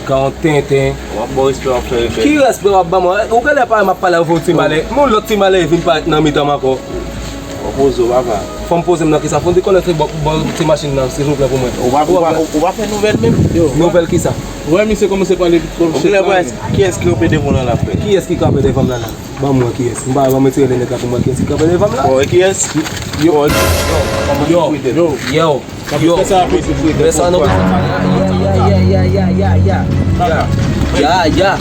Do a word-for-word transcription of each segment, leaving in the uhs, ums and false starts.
Ka yon tenten. W ap bon respè w ap fè refè. Ki respè w ap ban mwen? Ou genlè pale, m ap pale avè w ti malè. Yon lòt ti malè vin parèt nan mitan m ankò. W ap poze w, papa. Fò m poze m nan kisa? Fò m dekonekte bò, bò ti machin nan, silvouplè, pou mwen. Ou pa, ou pa, ou pa fè nouvèl menm? Nouvèl kisa? Ou wè misye kòmanse pale twòp chèf la. Kiyès ki kanpe devan w la, frè? Kiyès ki kanpe devan m la la? Ban mwen kiyès. M pa, ban mwen tire linèt la pou mwen kiyès ki kanpe devan m la. Bon, e kiyès? Yo. Yo. Yo. Yo. Yo. Fè sa, fè sa, non, fè sa. Ya, ya, ya, ya, ya, ya, ya. Ya, ya.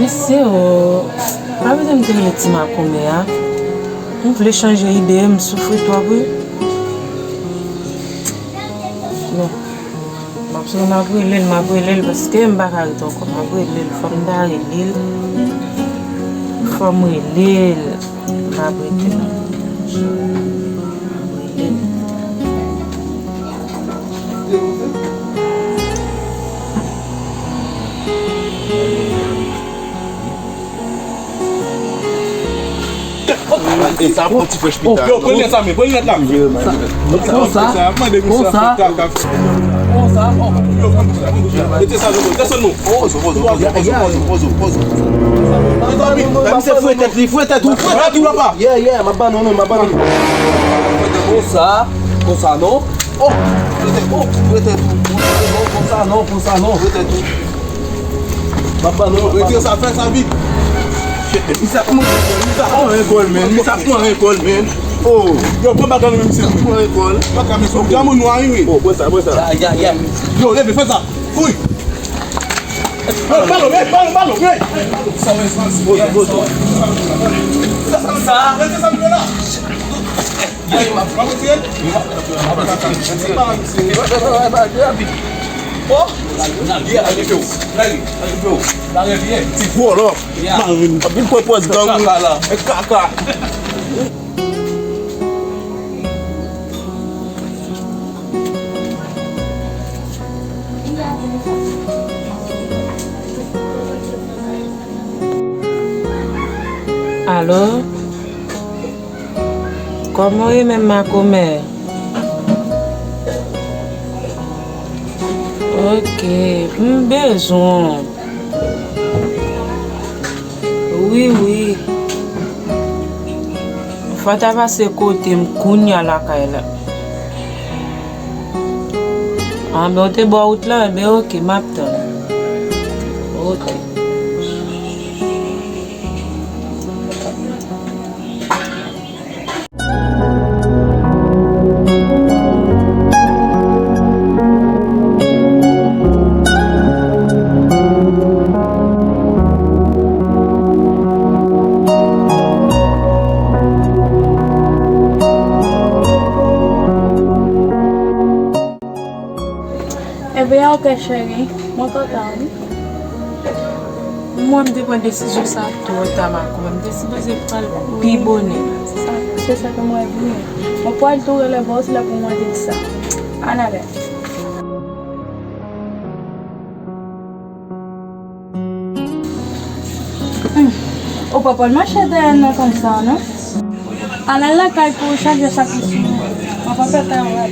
Mesye o, pa bezwen m te rele ti makomè a. M vle chanje ide, m soufri twòp wi. Non. M ap sou, m ap rele l, m ap rele l, paske m pa ka ret ankò. M ap rele l, fò m ta rele l. Fò m rele l. M p ap rete non. M ap rele l. E sa bon ti frèch pita. Yo, pran lèt la, men, pran lèt la. Konsa, konsa, konsa, oh. Mete sa, Jojo, desann nou. Pozo, pozo, pozo, pozo, pozo, pozo. Mezanmi, mezanmi, se fouye tèt li, fouye tèt ou, fouye tèt ou, papa. Yeah, yeah, m ap ban nou, m ap ban nou. Konsa, konsa, non. Oh, fouye tèt ou, fouye tèt ou. Konsa, non, konsa, non, konsa, non. Fouye tèt ou. M ap ban nou, m ap ban nou. Retire sa, fè sa vit. Shit, men, misye ap mouri, men, misye ap pran renkòl, men, misye ap pran renkòl, men. Oh. Yo, pran bagay nou, men, misye ap pran renkòl. Pa ka, men, se yon granmoun nwa, wi. Oh, pran sa, pran sa. Ya, ya, ya. Yo, leve, fè sa. Fouye. Yo, balon, men, balon, balon, men. Sa, men, sa, sa. Sa, sa, sa. Sa, sa, sa. Ti vòlò. Maren. Anpil pwèpwè gang. E kaka. Alo? Kòman w ye menm, makomè? Oke, m bezwen w. Wi, wi. Fò w ta pase kote m kounya lakay la. Anben, w te bò wout la, enben, oke, m ap tann. Oke. Ebyen, oke, cheri. Mwen kontan, wi. Mwen, m te pran desizyon sa twò ta, makomè. M te sipoze pran l pi bonè. Sa, se sa ke mwen di. Mwen pral tou rele bòs la pou mande l sa. Anabèl. Hmm. Ou pa pral mache dèyè nou konsa, non? Al al lakay pou w chaje sa ki sou ou. Mwen pa fè travay.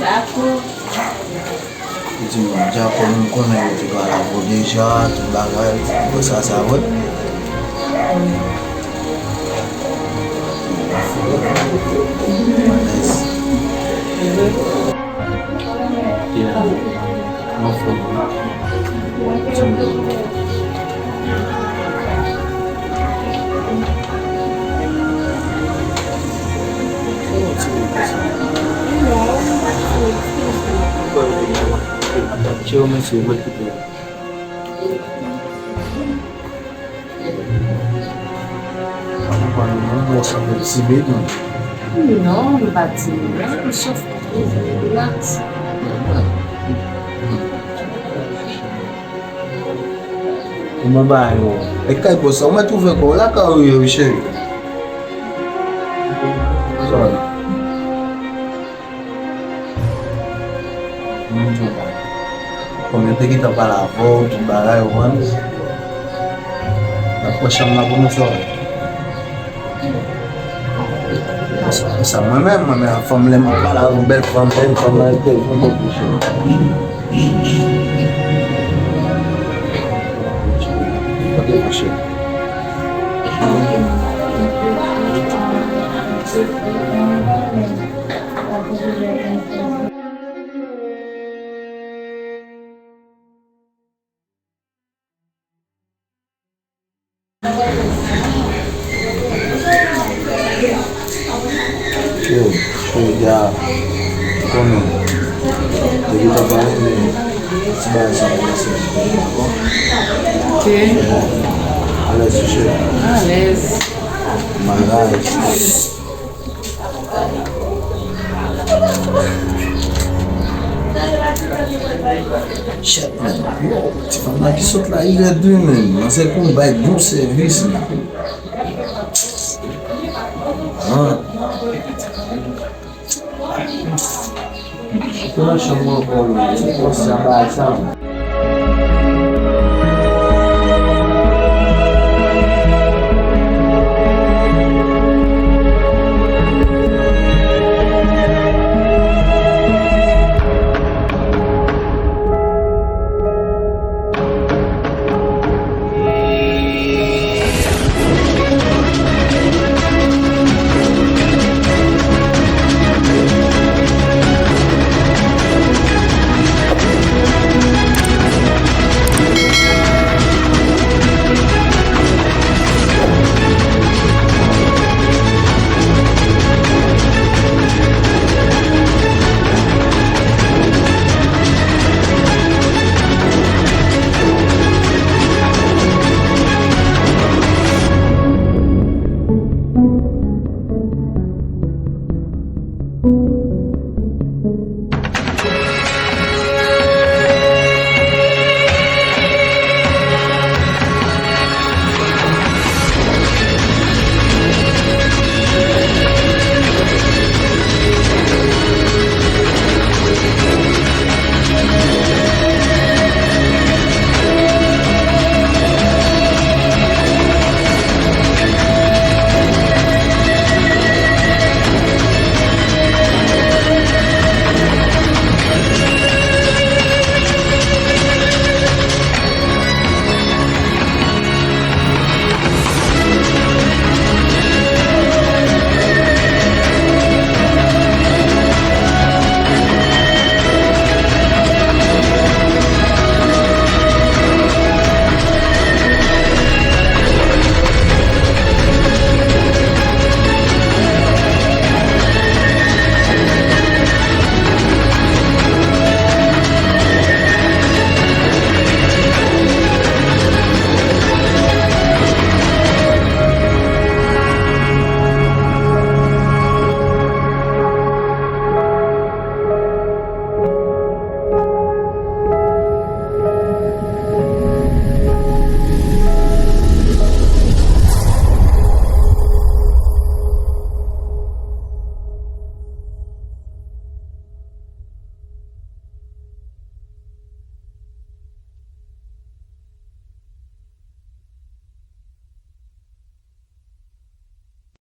Li di, "Bon, Djako, nou konnen yo te pale avè w deja, tout bagay, bon, sa, sa, vre." Alèz. Yeah. Anfòm. Non, m pa di non, m chèf, relax. Kòman bagay yo? E kay bòs la, ou mèt twouve kò w lakay ou ye, wi, cheri. Sorry. Kòm yo te gentan pale avè w, tout bagay, ou konprann? N ap pran chanm nan pou nou, sorry. Sa, sa mwen menm, mwen menm, fanm lè m ap pale avè yon bèl fanm, bèl fanm nan, bèl fanm, bèl fanm. Ok, mon chéri. Yo, cheri a, ou konnen, depi papa renmen ti bagay sa yo pase. Ok. Alèz, cheri. Alèz. Bagay. Shit, man. Yo, ti fanm nan ki sot la, li rèd wi, man. Manzè konn bay bon sèvis, man. Ah. Pou nan chanm mwen ankò, man. Ti panse a bagay sa, man.